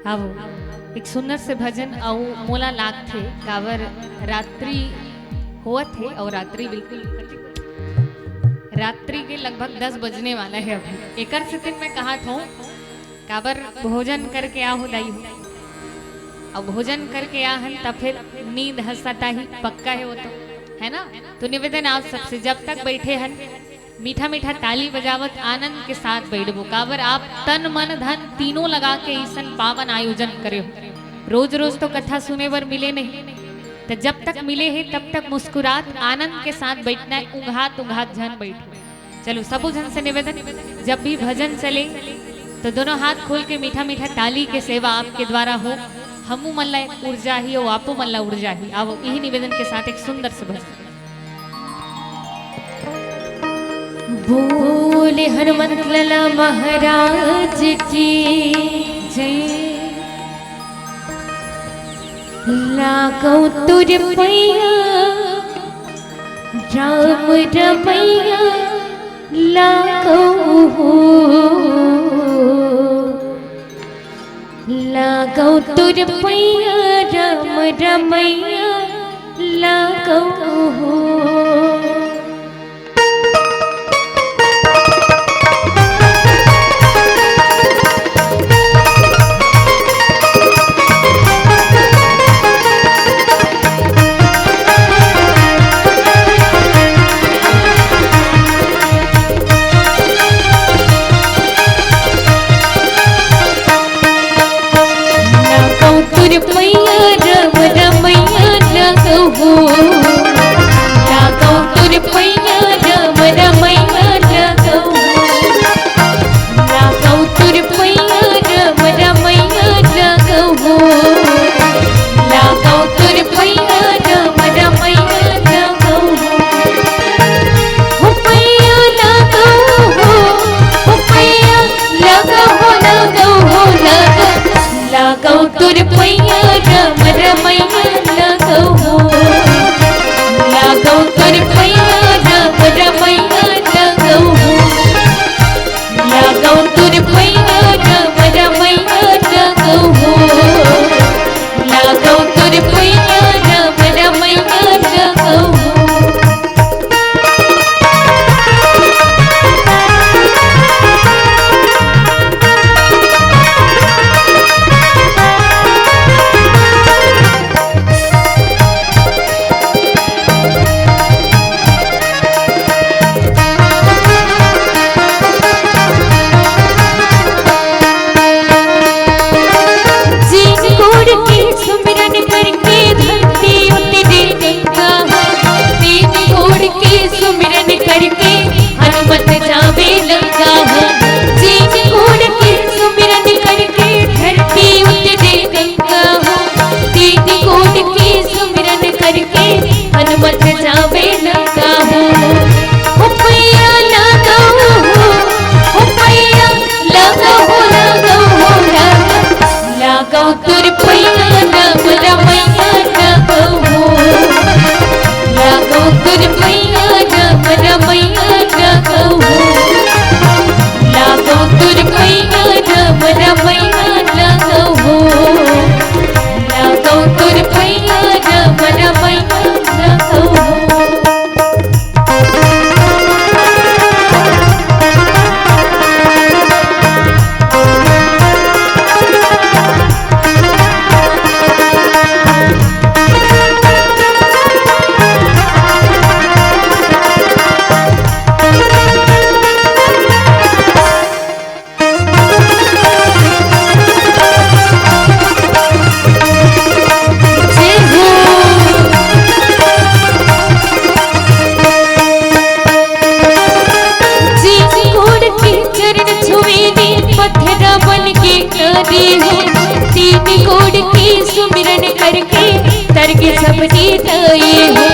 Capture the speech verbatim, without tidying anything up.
आवो, एक सुंदर से भजन अउ मोला लागथे, काबर रात्रि होवत हे अउ रात्रि बिल्कुल रात्रि के लगभग दस बजने वाला हे अभी। एकर सेती मैं कहत हूँ, काबर भोजन करके आ हो दाई हो, अउ भोजन करके आ हन त फिर नींद ह सताही, पक्का हे वो तो, है ना? तो निवेदन आप सबसे, जब तक बैठे हन, मीठा मीठा ताली बजावत आनंद के साथ बैठबो, काबर आप तन मन धन तीनों लगा के अइसन पावन आयोजन करे हो। रोज रोज तो कथा सुने बर मिले नहीं, त जब तक मिले हे तब तक मुस्कुरात आनंद के साथ बैठना हे, उंघात उंघात झन बैठो। चलो सबो झन से निवेदन, जब भी भजन चले तो दोनों हाथ खोल के मीठा मीठा ताली के सेवा आपके द्वारा हो, हमू मन ला ऊर्जा ही अउ आपो मन ला ऊर्जा ही। आवो, यही निवेदन के साथ एक सुंदर से भजन। बोले हनुमंत लाला महाराज की जय। लागो तोर पैया राम रमैया, लागो हो। लागो तोर पैया राम रमैया, लागो हो। लागो तोर पैया राम रमैया लागो हो। लागो तोर पैया राम रमैया लागो हो। लागो तोर पैया राम रमैया लागो हो। लागो तोर पैया राम रमैया लागो हो। हो पैया लागो हो, हो पैया लागो हो, लागो हो, लागो। लागो तोर पैया राम रमैया लागो हो। लागो तोर पैया राम रमैया लागो हो। लागो तोर पैया राम रमैया लागो हो। लागो तोर पैया राम रमैया लागो हो। जिन गोड़ के सुमिरन करके धरती उतरे गंगा हो। तीन गोड़ के सुमिरन करके हनुमत जावे लंका हो। तीन गोड़ के सुमिरन करके धरती उतरे गंगा हो। तीन गोड़ के सुमिरन करके हनुमत जावे लंका हो। हो पैया लागो हो, हो पैया लागो हो, लागो हो, लागो। लागो तोर पैया राम रमैया लागो हो। लागो तोर पैया राम रमैया लागो हो। लागो तोर पैया राम रमैया लागो हो। लागो तोर पैया राम रमैया लागो हो। जिन गोड़ के चरण छुए ने पत्थरा बन के करे हो। तीन गोड़ के सुमिरन करके तर के सपने तय हो।